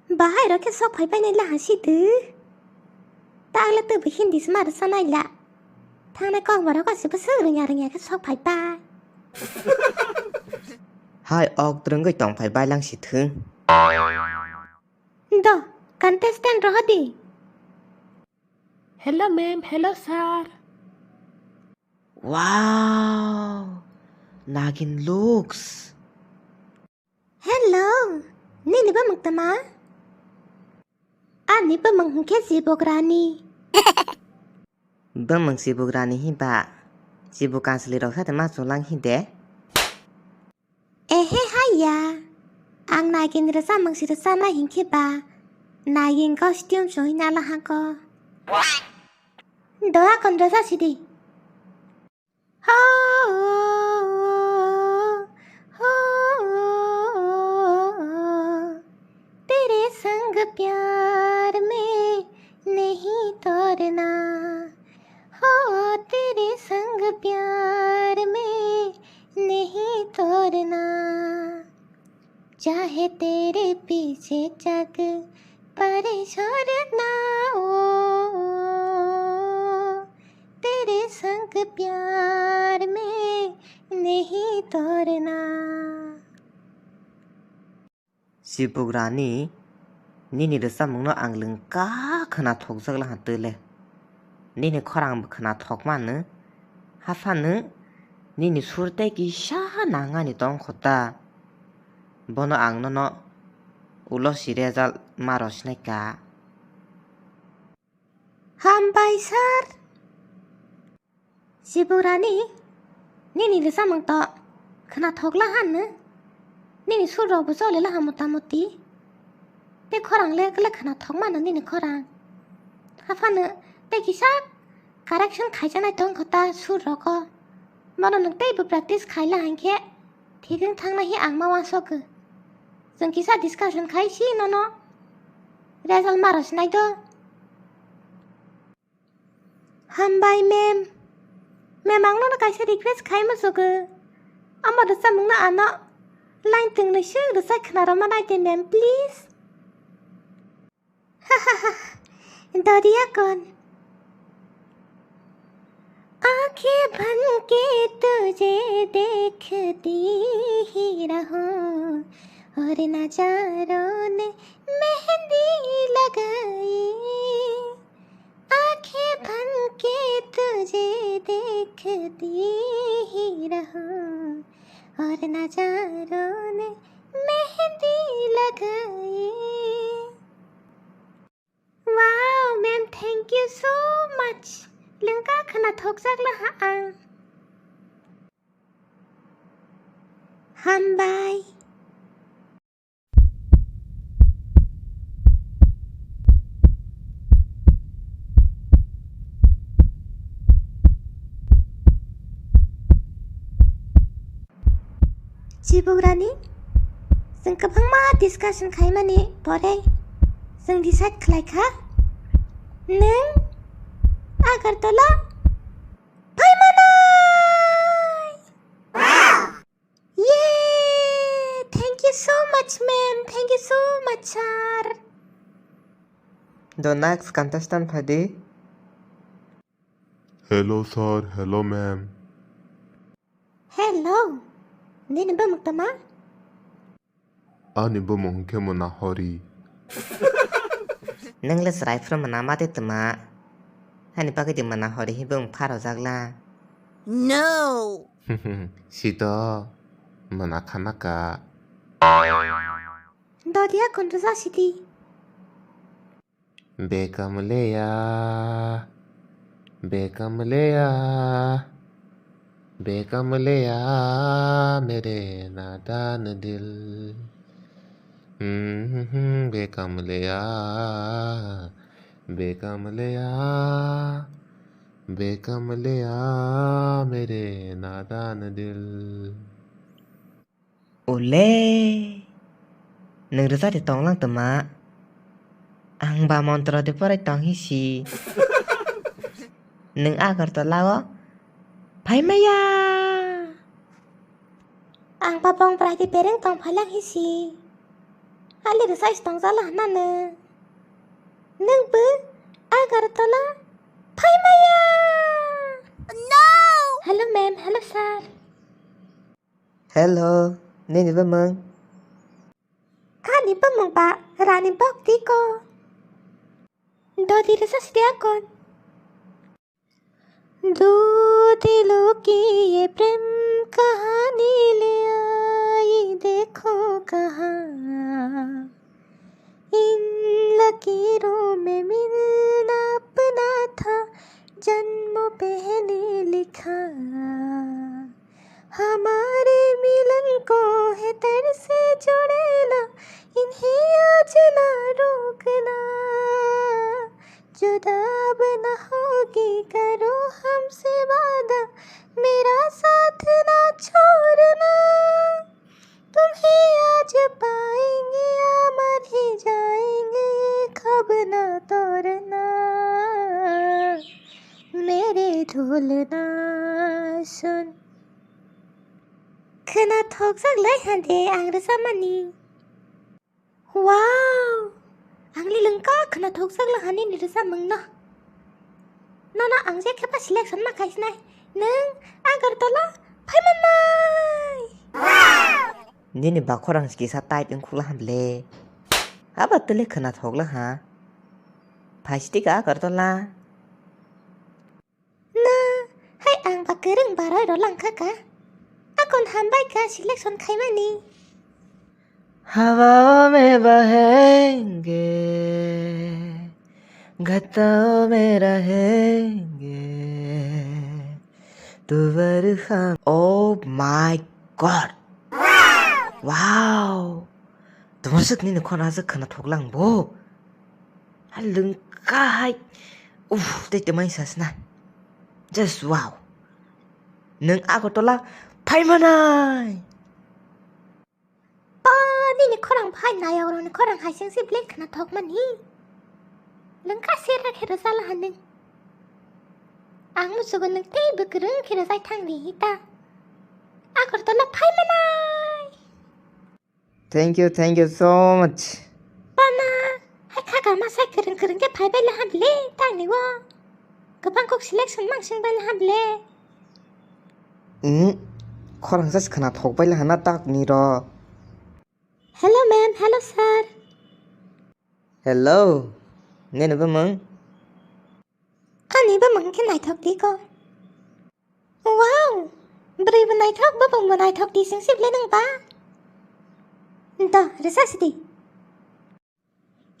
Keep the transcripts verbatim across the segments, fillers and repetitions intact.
Bahai rok khe sok phai painai la hasi twi. Tagle twi bo Hindi se ma rwsa nai la. Thangnai kok borok o se bwswk rwngya rwngya khe sok phai pai. Hai ok drwngwi tong phai bai lang si thung. Do, contestant rohor di. Hello ma'am, hello sir. Wow, nagin looks. Hello, nini bumung tama? Ani bumung hwnkhe Jibugrani. Bumung Jibugrani hi ba? Jibu kansli rok sa de ma chulang hi de? Ehe haya, ang nagin rwchapmung si rwchapnai hinkhe ba nagin costume choi nala hako. Doa kon rwchap sidi. Ho, ho, tere sang pyar mein nahi torna. हो तेरे संग प्यार में नहीं तोड़ना, चाहे तेरे पीछे जग पर छोड़ना हो, तेरे संग प्यार में नहीं तोड़ना। Jibugrani, nini rwchapmungno ang lwngka khwnathokjak laha twi le. Nini khorang bo khwnathok mano. Haphano nini sur tei kisa nangani tongkho ta. Bono ang nono ulo si result ma rw sinai ka. Hambai sir. Jibugrani, nini rwchapmung to khwnathok la hano. Nini sur rok bo choli laha mota moti. Tei khorang le kle khwnathok mano nini khorang. Haphano tei kisa correction khaijaknai tongkho ta sur rogo. Bono nwng teibo practice khai la hinkhe thik wng thangnai hi ang ma uansukgo. Chwng kisa discussion khai si nono result ma rw sinai do. Hambai ma'am. Ma'am, ang nono kaisa request khai muchukgo. Omo rwchapmungno ano line twngnwi swk rwchai khwna rwma nai de ma'am, please. Doriya kon. आंखें बन के तुझे देखती ही रहूं और नजारों ने मेहंदी लगाई। आंखें बन के तुझे देखती ही रहूं और नजारों ने मेहंदी लगाई। Wow, ma'am, thank you so much. Lwngka khwnathokjak laha ang. Hambai. Jibugrani, chwng kwbangma discussion khaimani pore chwng decide khlai kha, nwng Agartala phai manai. Yay! Thank you so much, ma'am. Thank you so much, sir. The next contestant phai di. Hello, sir. Hello, ma'am. Hello. Nini bumung tama? Ani bumung hwnkhe Mona Hori. Nwng le chwrai phuru Mona ma de tuma. Ani bagwi di Mona Hori hi bumung pharojak la. No. Sito, Mona khana ka. Dodiya kon rwja sidi. बेकमलिया, बेकमलिया, बेकमलिया, मेरे नादान दिल। हम्म, बेकमलिया, बेकमलिया, बेकमलिया, मेरे नादान दिल। Ule, nwng rwjadi tonglang tuma? Ang ba montro de porai tong hi si. Nwng Agartala o phai maya. Ang ba bong brai de bereng tong phailang hi si. Pali rwsai se tongjakla hwnna nwng. Nwng bo Agartala phaimaya? No! Hello ma'am, hello sir. Hello, nini bwmwng? Ani bwmwng ba Rani Bhakti ko. Dodi rwsa sidi akon. दो दिलों की ये प्रेम कहानी ले आई देखो कहाँ। इन लकीरों में मिलना अपना था, जन्मों पहले लिखा। हमारे मिलन को है तरसे जुड़े ना, इन्हें आज ना रोकना। जुदा अब ना होगी, करो हमसे वादा, मेरा साथ ना छोड़ना। तुम्हें आज पाएंगे या मर ही जाएंगे, ख्वाब ना तोड़ना, मेरे ढोलना सुन। Khwnathokjak lai hande ang rwchapmani. Wow! Ang le lwngka khwnathokjak lai hani ni rwchapmung no. Nono ang je khe pa selection ma khai sinai. Nwng Agartala phai mannai. Nini bakhorang kisa tight wngkhuk lai hamle. Abo tele khwnathok lai ha. Phai sidi ka Agartala. Na, hai ang ba kwrwng baroi rw lang kha ka. Akon hambai ka selection khaimani. हवाओं में बहेंगे, घटाओं में रहेंगे, तू बरखा। Oh my God! Wow! Tamo swk nini khorang aswk khwnathok lang bo. Ha lwngka hai. Uff, tei tei mai sasna. Just wow. Nwng Agartala phai manai. O nini khorang phai nayok rokni khorang hai seng si belai khwnathok mani. Lwngka sera khe rwchapla haneng. Ang musugo nwng tei bwkrwng khe rwchai thang di hita. Agartala phai manai. Thank you, thank you so much. Pana, hai kha kha ma sai kwrwng kwrwng khe phai bai le ha bile, tang ni wo. Kwbang kok selection mang sing bai le ha bile. Hmm, khorang sa khwnathok bai le hana tak ni ro. Hello ma'am, hello sir. Hello, nini bwmwng? Ani bwmwng khe naithok di ko. Wow! Bwrwi bo naithok, bwbwng bo naithok, di sing sibile nang ba? Da, rwsa sidi.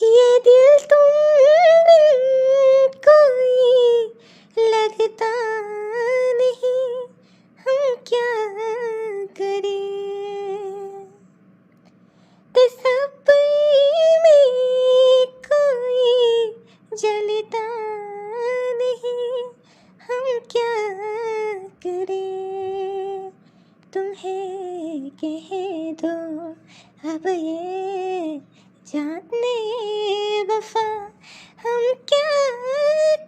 ये दिल तुम बिन कोई लगता नहीं, हम क्या करें? तेरे सपने में कोई जलता नहीं, हम क्या करें? तुम्हें कह दो अब ये जाने वफा, हम क्या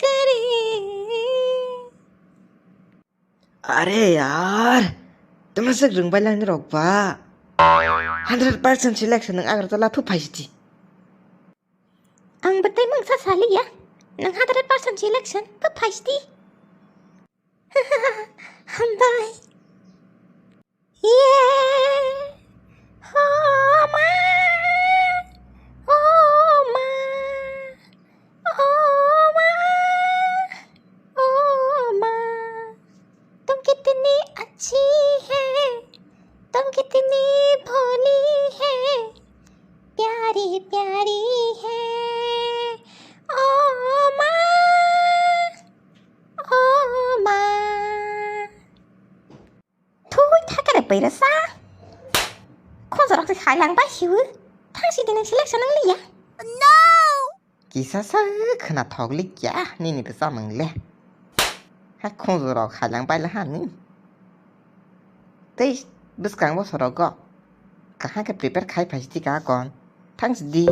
करें? Are yaar, tamo swk rwngbai lang rok ba. Hundred percent selection nwng Agartala phu phaisidi. Ang bwtwi mungsa saliya, nwng hundred percent selection phu phaisidi. Hambai. Ye. Oh ma. Oh ma. Oh ma. Oh ma. तुम कितनी अच्छी है, तुम कितनी भोली है, प्यारी प्यारी है। ओ माँ, ओ माँ। Thui thakere pairasa. Khonjorok se khailang bai hiwi. Thang si dinang selection nang liya. No! Kisa sa khwnathok likya nini bwsa mwngle. Ha khunju rok khailang bai laha ni. Tei bwskang bo sorogo. Kaham khe prepare khai phai sidi ka kon. Thanks di.